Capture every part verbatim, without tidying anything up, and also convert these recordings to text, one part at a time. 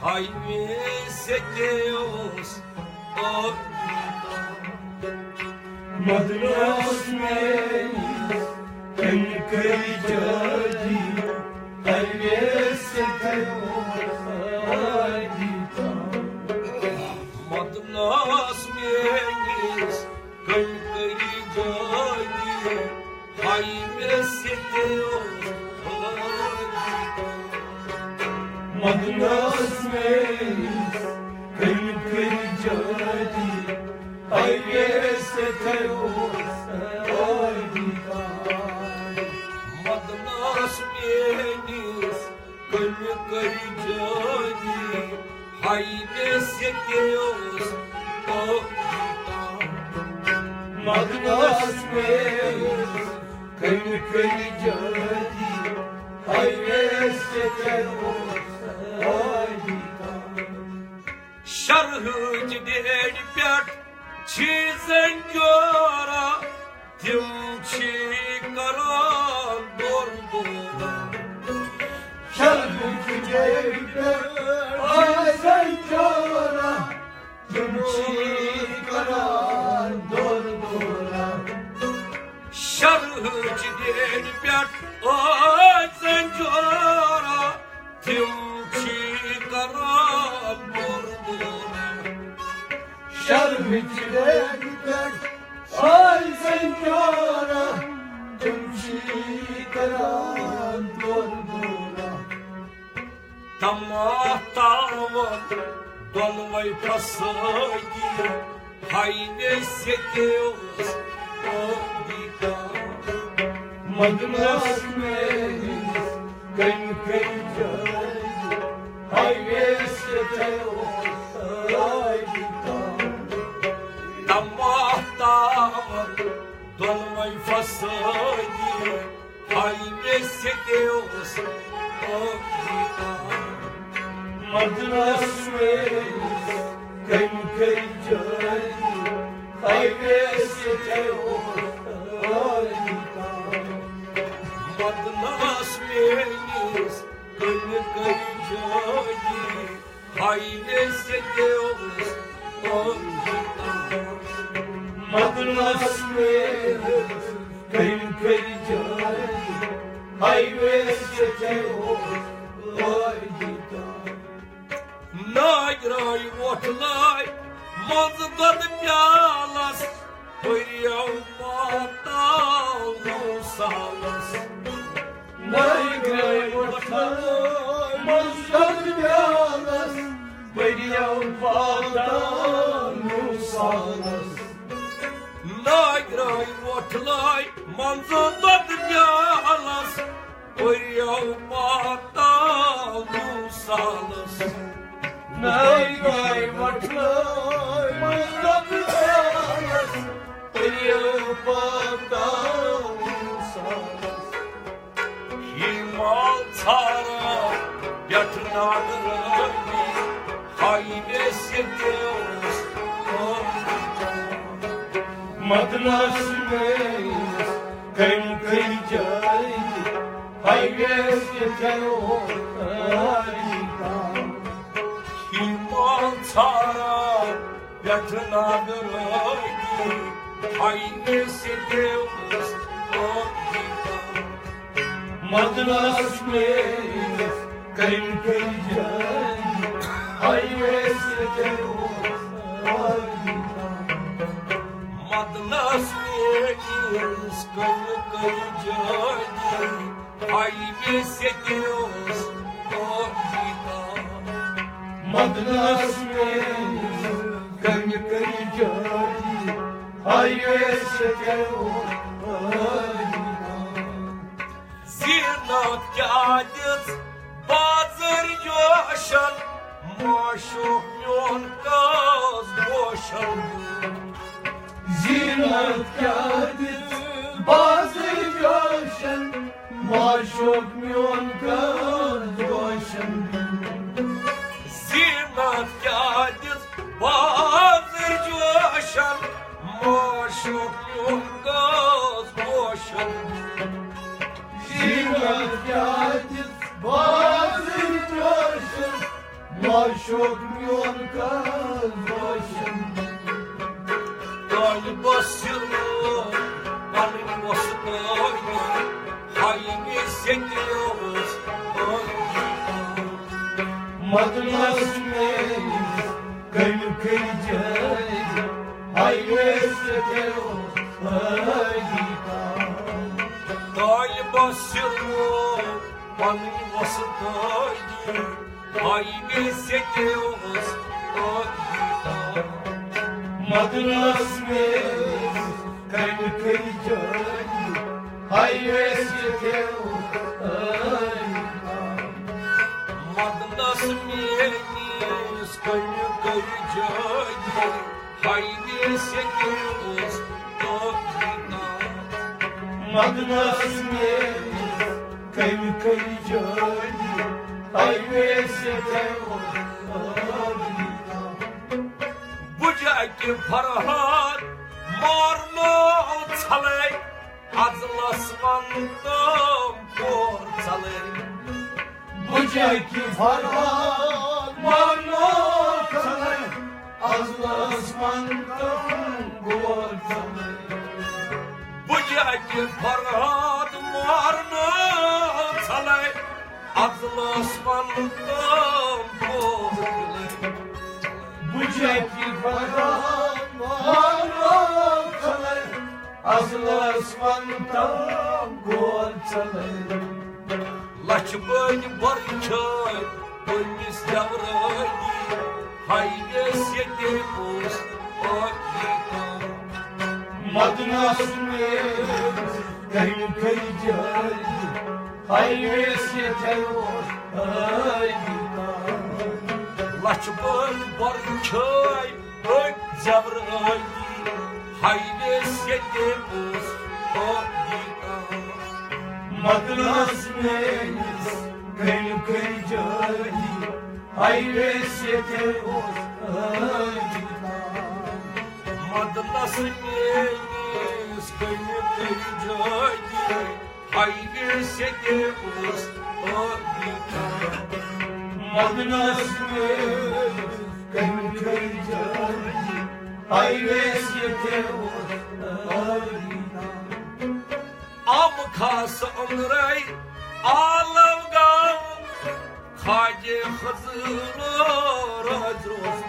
ہاے مےٚ سیٚدیوس آبی تام۔ مدنس میٲنِس کٔمۍ کٔرۍ جٲدی، ہاے مےٚ سیٚدیوس آبی تام۔ مدنس میٲنِس کٔمۍ کٔرۍ جٲدی، ہاے مےٚ سیٚدیوس آبی تام۔ مدنس میٲنِس کٔمۍ کٔرۍ جٲدی، ہاے مےٚ سیٚدیوس آبی تام۔ مدنس میٲنِس کٔمۍ کٔرۍ جٲدی، ہاے مےٚ سیٚدیوس آبی تام۔ مدنس میٲنِس کٔمۍ کٔرۍ جٲدی، ہاے مےٚ سیٚدیوس آبی تام۔ شرحٕچ ڈیڈِ پٮ۪ٹھ چھی زنجورا، تِم چھی کران دور دورا۔ شرحٕچ ڈیڈِ پٮ۪ٹھ آے زنجورا، تِم چھی کران دور دورا۔ شرحٕچ ڈیڈِ پٮ۪ٹھ آے زنجورا، تِم چھی کران دور دورا۔ شرحٕچ ڈیڈِ پٮ۪ٹھ آے زنجورا، تِم چھی کران دور دورا۔ تماہ تاون دۄنوَے فسٲدی، ہاے مےٚ سیٚدیوس آبی تام۔ مدنس میٲنِس کٔمۍ کٔرۍ جٲدی، ہاے مےٚ سیٚدیوس آبی تام۔ تماہ تاون دۄنوَے فسٲدی، ہاے مےٚ سیٚدیوس آبی تام۔ مدنس میٲنِس کٔمۍ کٔرۍ جٲدی، ہاے مےٚ سیٚدیوس آبی تام۔ مدنس میٲنِس کٔمۍ کٔرۍ جٲدی، ہاے مےٚ سیٚدیوس آبی تام۔ مدنس میٲنِس کٔمۍ کٔرۍ جٲدی، ہاے مےٚ سیٚدیوس آبی تام۔ ناگراے وۄٹھ لٲے منٛزٕ دۄدٕ پیالس، بٔرِو پاتاونہٕ سالس۔ ناگراے وۄٹھ لٲے منٛزٕ دۄدٕ پیالس، بٔرِو پاتاونہٕ سالس۔ ناگراے وۄٹھ لٲے منٛزٕ دۄدٕ پیالس، بٔرِو پاتاونہٕ سالس۔ ناگراے وۄٹھ لٲے منٛزٕ دۄدٕ پیالس، بٔرِو پاتاونہٕ سالس۔ ہی مال ژھاران پٮ۪ٹھٕ ناگرٲنی، ہاے مےٚ سیٚدیوس آبی تام۔ مدنس میٲنِس کٔمۍ کٔرۍ جٲدی، ہاے مےٚ سیٚدیوس آبی تام۔ ہی مال ژھاران پٮ۪ٹھٕ ناگرٲنی، ہاے مےٚ سیٚدیوس آبی تام۔ مدنس میٲنِس کٔمۍ کٔرۍ جٲدی، ہاے مےٚ سیٚدیوس آبی تام۔ مدنس میٲنِس کٔمۍ کٔرۍ جٲدی، ہاے مےٚ سیٚدیوس آبی تام۔ مدنس میٲنِس کٔمۍ کٔرۍ جٲدی، ہاے مےٚ سیٚدیوس آبی تام۔ زینت کیٛاہ دِژ بازر جوشن، معشوق میون کٔژ گوشن۔ زینت کیٛاہ دِژ بازر جوشن، معشوق میون کٔژ گوشن۔ زینت کیٛاہ دِژ بازر جوشن، معشوق میون کٔژ گوشن۔ زینت کیٛاہ دِژ بازر عاشق میون کر روشن۔ طالبس سِرو پنٕنۍ وۄستٲدی، ہاے ویس ییٚتہِ اوس ٲدی۔ مدنس میٲنِس کمہِ کٔرۍ جٲدی، ہاے ویس ییٚتہِ اوس ٲدی۔ طالبس سِرو پنٕنۍ وۄستٲدی، ہاے ویس ییٚتہِ اوس ٲدی۔ مدنس میٲنِس کمہِ کٔرۍ جٲدی، ہاے ویس ییٚتہِ اوس ٲدی۔ مدنس میٲنِس کمہِ کٔرۍ جٲدی، ہاے ویس ییٚتہِ اوس ٲدی۔ مدنس میٲنِس کمہِ کٔرۍ جٲدی، ہاے ویس ییٚتہِ اوس ٲدی۔ بُجہِ اکہِ فرہاد مارنو ژھلے، ازلس ون تام کور ژلے۔ بُجہِ اکہِ فرہاد مارنو ژھلے، ازلس ون تام کور ژلے۔ بُجہِ اکہِ فرہاد مارنو ژھلے، ازلس ون تام کور ژلے۔ بُجہِ اکہِ فرہاد مارنو ژھلے، ازلس ون تام کور ژلے۔ لچھ بٔدۍ بۄرٕ چھٲے پٔمِس جورٲنی، ہاے ویس ییٚتہِ اوس ٲدی۔ مدنس میٲنِس کمہِ کٔرۍ جٲدی، ہاے ویس ییٚتہِ اوس ٲدی۔ لچھ بٔدۍ بۄرٕ چھٲے أکۍ زیورٲتی، ہاے ویس ییٚتہِ اوس ٲدی۔ مدنس میٲنِس کمہِ کٔرۍ جٲدی، ہاے ویس ییٚتہِ اوس ٲدی۔ مدنس میٲنِس کمہِ کٔرۍ جٲدی، ہاے ویس ییٚتہِ اوس ٲدی۔ مدنس میٲنِس کمہِ کٔرۍ جٲدی، ہاے ویس ییٚتہِ اوس ٲدی۔ آمہٕ خاص أنٛدرے عالم گام، خواجہ خضر روز روز۔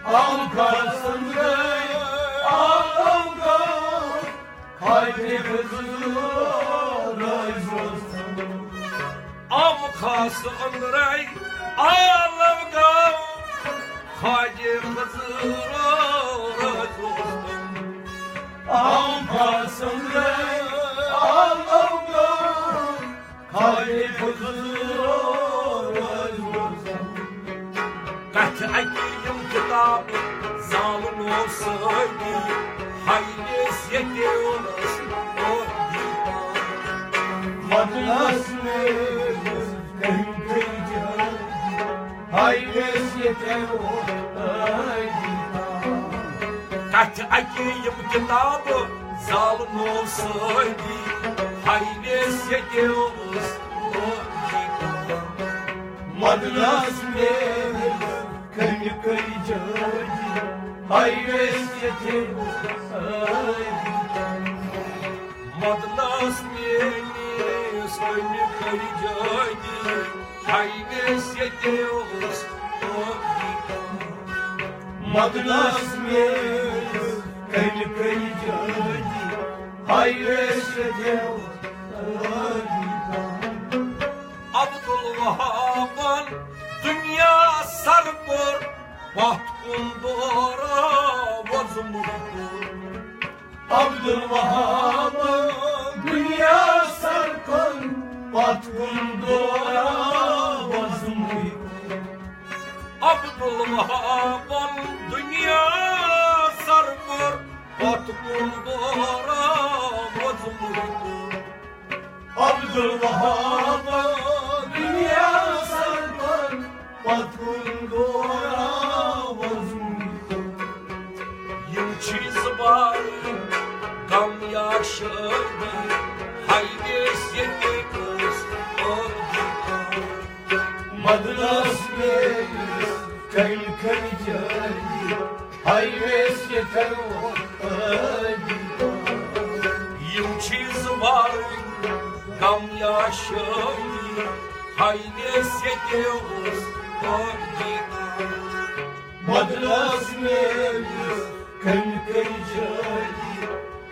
آمہٕ خاص أنٛدرے عالم گام، خواجہ خضر روز روز۔ آمہٕ خاص أنٛدرے عالم گام، خواجہ خضر روز روز۔ آمہٕ خاص أنٛدرے عالم گام، خالی فضول روز۔ کتھِ اکی یِم کتاب زالنو سٲری، ہاے ویس ییٚتہِ اوس ٲدی۔ مدنس میٲنِس کمہِ کٔرۍ جٲدی، ہاے ویس ییٚتہِ اوس ٲدی۔ کتھِ اکی یِم کتاب زالنو سٲری، ہاے ویس ییٚتہِ اوس ٲدی۔ مدنس میٲنِس کمہِ کٔرۍ جٲدی، ہاے ویس ییٚتہِ اوس ٲدی۔ مدنس میٲنِس کمہِ کٔرۍ جٲدی، ہاے ویس ییٚتہِ اوس ٲدی۔ مدنس میٲنِس کمہِ کٔرۍ جٲدی، ہاے ویس ییٚتہِ اوس ٲدی۔ عبدالوہابن دنیا سر کوٚر، پتھ کُن دورہ وۄزمُت کوٚر۔ عبدالوہاب دنیا سر کُن، پتھ کُن دورہ وۄزمُت کوٚر۔ عبدالوہابن دنیا سر کوٚر، پتھ کُن دورہ وۄزمُت کوٚر۔ عبدالوہاب دنیا سر کوٚر، پتھ کُن دورہ وۄزمُت۔ یِم چھِ زٕ بارٕ غم یا شٲدی، ہاے ویس ییٚتہِ اوس ٲدی۔ مدنس میٲنِس کٔرۍ جٲری، ہاے ویسہِ تھٲوِس عٲدی۔ یِم چھِ زٕ بارٕنۍ غم یا شٲدی، ہاے ویسہِ تھٲوِس عٲدی۔ مدنس میٲنِس کٔمۍ کٔرۍ جٲری،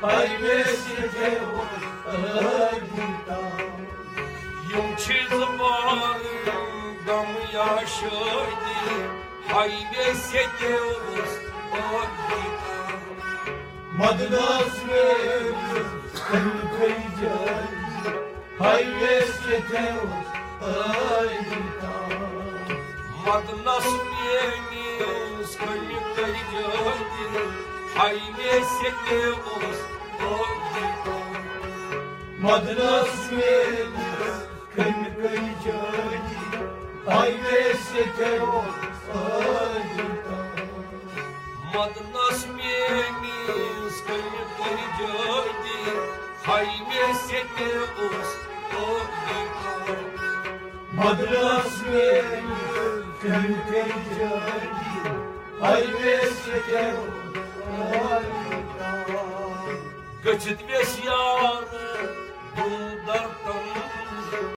ہاے ویسہِ تھٲوِس عٲدی۔ یِم چھِ زٕ بارٕنۍ غم یا شٲدی، ہاے ویسہِ تھٲوِس عٲدی۔ مدنس میٲنِس کٔمۍ کٔرۍ جٲری، ہاے ویسہِ تھٲوِس عٲدی۔ مدنس میٲنِس کٔمۍ کٔرۍ جٲری، ہاے ویسہِ تھٲوِس عٲدی۔ مدنس میٲنِس کٔمۍ کٔرۍ جٲری، ہاے ویسہِ تھٲوِس عٲدی۔ مدنس میٲنِس کٔمۍ کٔرۍ جٲری، ہاے ویسہِ تھٲوِس عٲدی۔ مدنس میٲنِس کٔمۍ کٔرۍ جٲری، ہاے ویسہِ تھٲوِس عٲدی۔ گٔژھِتھ ویس یار دُل در تن